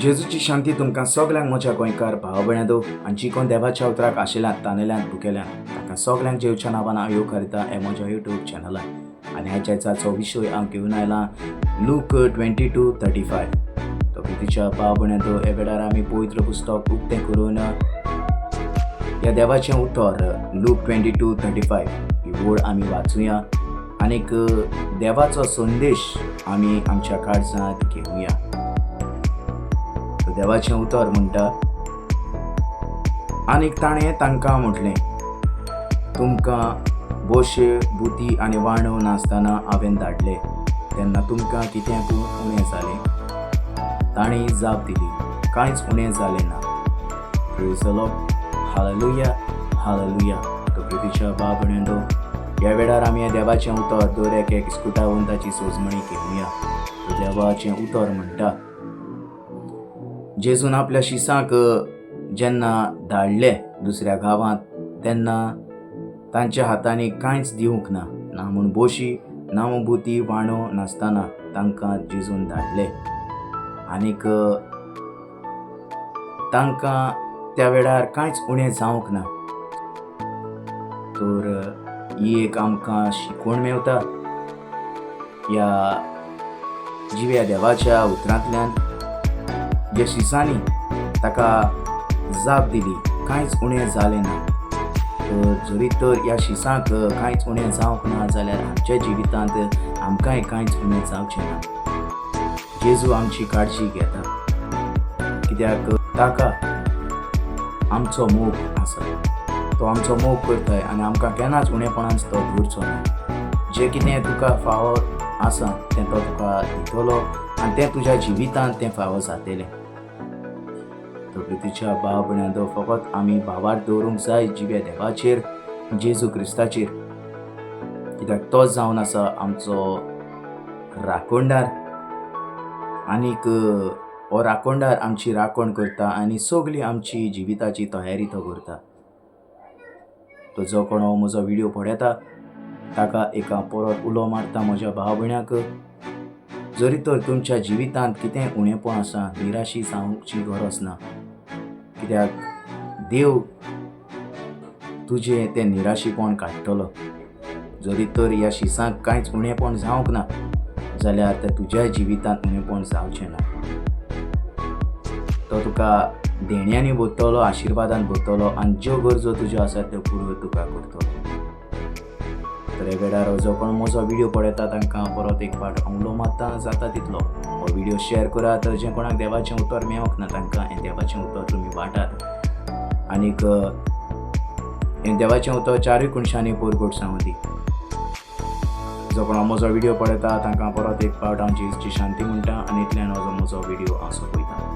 जेजूची शांती तुमकां सगल्यांक म्हज्या गोंयकार भाव भयणांनो आनी जी कोण देवाच्या उतराक आशिल्ल्यान तानेल्यान भुकेल्यान तांकां सगल्यांक जेवच्या नांवान हांव येवकारता हे म्हज्या युट्यूब चॅनलार. आनी ह्या जेजाचो विशय हांव घेवन आयला लूक 22:35. तो प्रितीच्या भाव भयणांनो, ह्या वेळार आमी पवित्र पुस्तक उक्तें करून ह्या देवाचें उतर लूक 22:35 ही ओळ आमी वाचुया आनीक देवाचो संदेश आमी आमच्या काळजांत घेवया. तो देवाचें उतर म्हणटा, आनीक ताणें तांकां म्हटलें, तुमकां बोशे बुती आनी वाणो नासतना हांवें धाडले तेन्ना तुमकां कित्याक उणें जालें? तांणी जाप दिली, कांयच उणें जालें ना. Praise the Lord. Hallelujah, hallelujah. तो प्रितीच्या भाव भयणांनो, ह्या वेळार आमी ह्या देवाचें उतर दर एक एक स्कुटावन ताची सोजमणी घेवया. तो देवाचें उतर म्हणटा, जेजून आपल्या शिसांक जेन्ना धाडले दुसऱ्या गांवांत तेन्ना तांच्या हातांनी कांयच दिवंक ना, ना म्हूण बोशी, ना म्हूण बुती, वाणो नासतना तांकां जेजून धाडले. आनीक तांकां त्या वेळार कांयच उणें जावंक ना. तर ही एक आमकां शिकवण मेवता ह्या जिव्या देवाच्या उतरांतल्यान. जे शिसांनी ताका जाप दिली, कांयच उणें जालें ना. तर जरी तर ह्या शिसांक कांयच उणें जावंक ना जाल्यार आमच्या जिवितांत आमकांय कांयच उणें जावचें ना. जेजू आमची काळजी घेता, कित्याक ताका आमचो मोग आसा. तो आमचो मोग करताय आनी आमकां केन्नाच उणेपणान तो दवरचो ना. जें कितें तुका फावो आसा तें तो तुका दितलो आनी तें तुज्या जिवितांत तें फावो जातलें. तर प्रितीच्या भाव भयणांनो, फकत आमी भावार्थ दवरूंक जाय जिव्या देवाचेर, जेजू क्रिस्ताचेर, कित्याक तोच जावन आसा आमचो राखणदार. आनीक हो राखणदार आमची राखण करता आनी सगली आमची जिविताची तयारी तो करता. तो जो कोण हो म्हजो व्हिडियो पळयता ताका एका परत उलो मारता, म्हज्या भाव भयणाक, जरी तर तुमच्या जिवितांत कितें उणेपण आसा, निराशी जावची गरज ना, कित्याक देव तुजें तें निराशीपण काडटलो. जरी तर ह्या शिसांक कांयच उणेपण जावंक ना जाल्यार तें तुज्या जिवितांत उणेपण जावचें ना. तो तुका देण्यांनी भरतलो, आशिर्वादान भरतलो आनी ज्यो गरजो तुज्यो आसा त्यो पुरो तुका करतलो. तर ह्या वेळार जो कोण म्हजो व्हिडियो पळयता तांकां परत एक फावट उलो मारता, जाता तितलो हो व्हिडियो शेअर करात. जें कोणाक देवाचें उतर मेळोंक ना तांकां हें देवाचें उतर तुमी वाटात आनीक हें देवाचें उतर चारूय कोनशांनी परगट जावं दी. जो कोण म्हजो व्हिडियो पळयता तांकां परत एक फावट हांव जेजूची शांती म्हणटा आनी इतल्यान हो म्हजो व्हिडियो हांव सोंपयता.